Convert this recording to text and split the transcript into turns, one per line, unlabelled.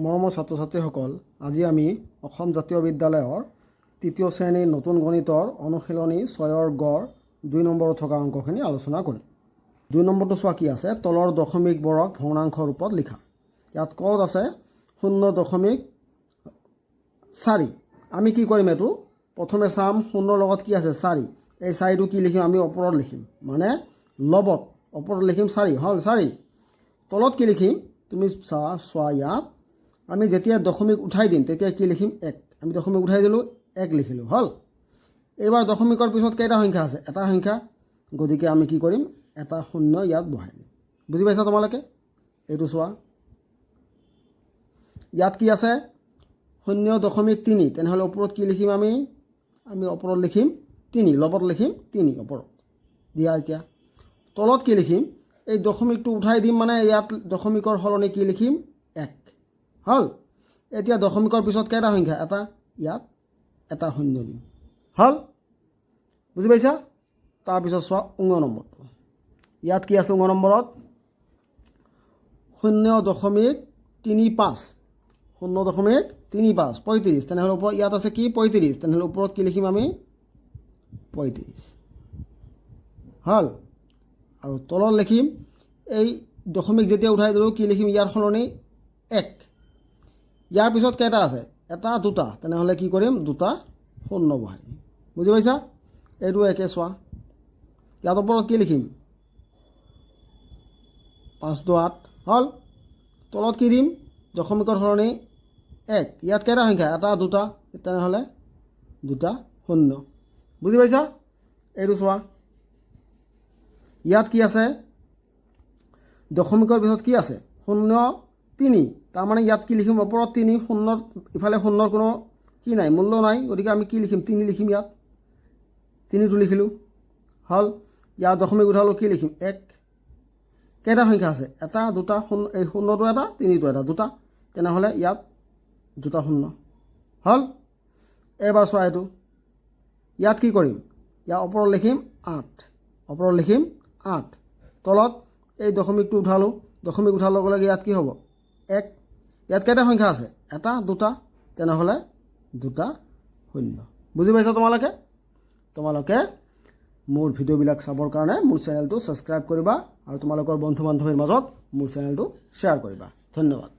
মৰমৰ ছাত্ৰ ছাত্ৰীসকল, আজি আমি অসম জাতীয় বিদ্যালয়ৰ তৃতীয় শ্ৰেণীৰ নতুন গণিতৰ অনুশীলনী 6ৰ গড় 2 নম্বৰত থকা অংকখিনি আলোচনা কৰিম। 2 নম্বৰটো চোৱা কি আছে। তলৰ দশমিকবোৰক ভগ্নাংশ ৰূপত লিখা। ইয়াত ক'ত আছে? 0.4। আমি কি কৰিম? এইটো প্ৰথমে চাম, শূন্যৰ লগত কি আছে? চাৰি। এই চাৰিটো কি লিখিম আমি? ওপৰত লিখিম, মানে লবত ওপৰত লিখিম চাৰি। হ'ল চাৰি। তলত কি লিখিম তুমি চোৱা। ইয়াত আমি যেতিয়া দশমিক উঠাই দিম, তেতিয়া কি লিখিম? এক। আমি দশমিক উঠাই দিলোঁ, এক লিখিলোঁ। হ'ল। এইবাৰ দশমিকৰ পিছত কেইটা সংখ্যা আছে? এটা সংখ্যা। গতিকে আমি কি কৰিম? এটা শূন্য ইয়াত বহাই দিম। বুজি পাইছা তোমালোকে? এইটো চোৱা, ইয়াত কি আছে? 0.3। তেনেহ'লে ওপৰত কি লিখিম আমি? আমি ওপৰত লিখিম তিনি, লবত লিখিম তিনি ওপৰত। দিয়া। এতিয়া তলত কি লিখিম? এই দশমিকটো উঠাই দিম, মানে ইয়াত দশমিকৰ সলনি কি লিখিম? এক। হ'ল। এতিয়া দশমিকৰ পিছত কেইটা সংখ্যা? এটা। ইয়াত এটা শূন্য দিম। হ'ল, বুজি পাইছা? তাৰপিছত চোৱা ঙ নম্বৰটো। ইয়াত কি আছে ঙ নম্বৰত? 0.35। 0.35, 35। তেনেহ'লে ওপৰত ইয়াত আছে কি? 35। তেনেহ'লে ওপৰত কি লিখিম আমি? 35। হ'ল। আৰু তলত লিখিম, এই দশমিক যেতিয়া উঠাই দিলোঁ, কি লিখিম ইয়াৰ সলনি? এক। ইয়াৰ পিছত কেইটা আছে? এটা, দুটা। তেনেহ'লে কি কৰিম? দুটা শূন্য বহাই দিম। বুজি পাইছা? এইটো একে চোৱা। ইয়াত ওপৰত কি লিখিম? পাঁচ দহ আঠ। হ'ল। তলত কি দিম? দশমিকৰ সলনি এক। ইয়াত কেইটা সংখ্যা? এটা, দুটা। তেনেহ'লে দুটা শূন্য। বুজি পাইছা? এইটো চোৱা, ইয়াত কি আছে? দশমিকৰ পিছত কি আছে? 0.3। তাৰমানে ইয়াত কি লিখিম? ওপৰত তিনি। শূন্যৰ ইফালে শূন্যৰ কোনো কি নাই, মূল্য নাই। গতিকে আমি কি লিখিম? তিনি লিখিম। ইয়াত তিনিটো লিখিলোঁ। হ'ল। ইয়াত দশমিক উঠালোঁ, কি লিখিম? এক। কেইটা সংখ্যা আছে? এটা, দুটা, শূন্য। এই শূন্যটো এটা, তিনিটো এটা, দুটা। তেনেহ'লে ইয়াত দুটা শূন্য। হ'ল। এইবাৰ চোৱা এইটো। ইয়াত কি কৰিম? ইয়াৰ ওপৰত লিখিম আঠ। ওপৰত লিখিম আঠ। তলত এই দশমিকটো উঠালোঁ। দশমিক উঠাৰ লগে লগে ইয়াত কি হ'ব? এক। ইয়াত কেইটা সংখ্যা আছে? এটা, দুটা। তেনেহ'লে দুটা শূন্য। বুজি পাইছা তোমালোকে? তোমালোকে মোৰ ভিডিঅ'বিলাক চাবৰ কাৰণে মোৰ চেনেলটো ছাবস্ক্ৰাইব কৰিবা আৰু তোমালোকৰ বন্ধু বান্ধৱীৰ মাজত মোৰ চেনেলটো শ্বেয়াৰ কৰিবা। ধন্যবাদ।